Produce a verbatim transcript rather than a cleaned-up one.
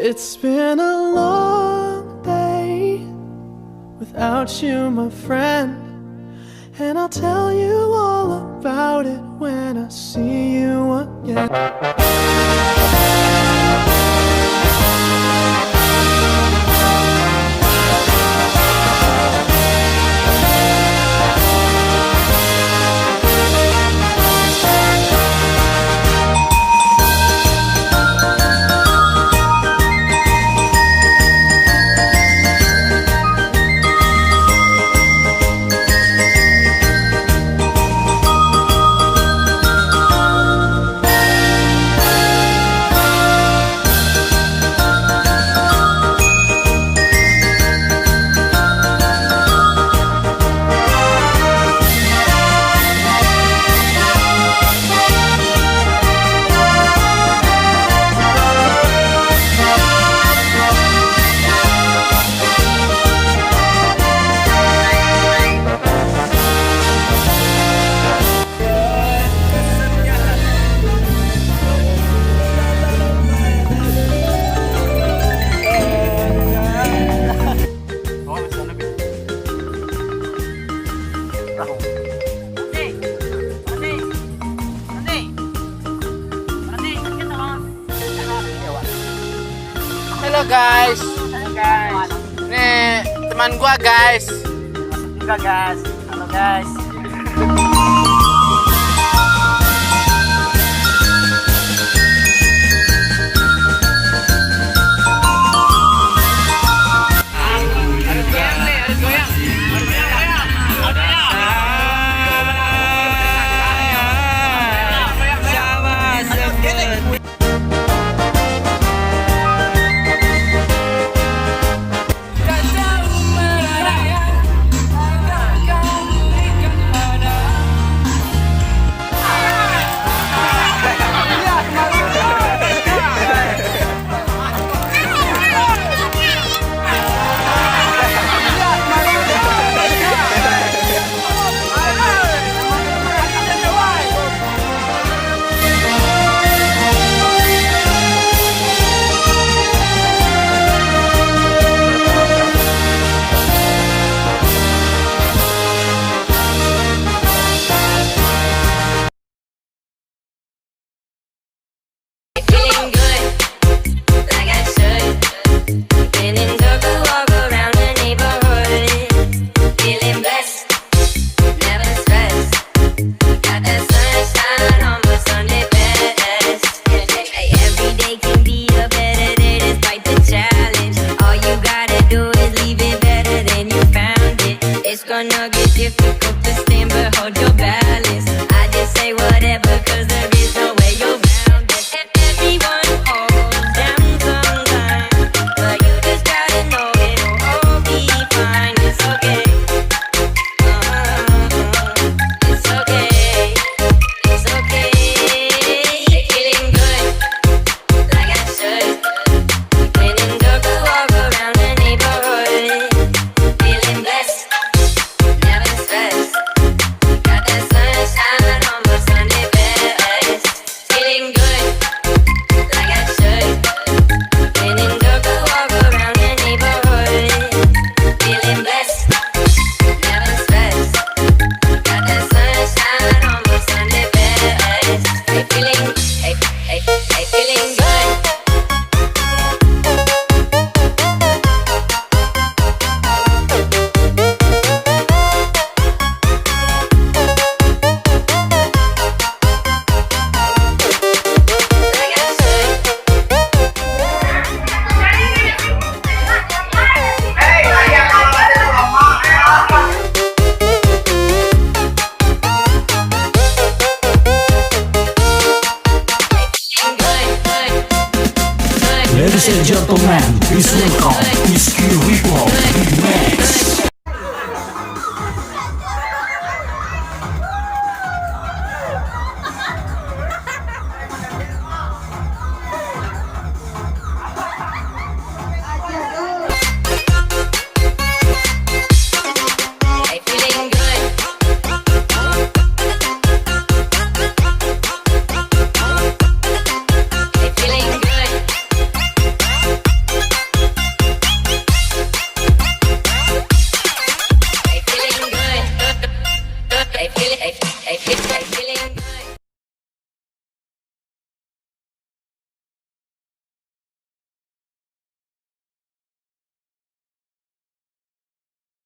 It's been a long day without you, my friend. And I'll tell you all about it when I see you again. Halo guys. Halo guys. Nih teman gua guys. Juga guys. Halo guys. Feeling good, like I should. Been in Tokyo, walk around the neighborhood. Feeling blessed, never stressed. Got that sunshine on my Sunday best. Hey, every day can be a better day despite the challenge. All you gotta do is leave it better than you found it. It's gonna get difficult.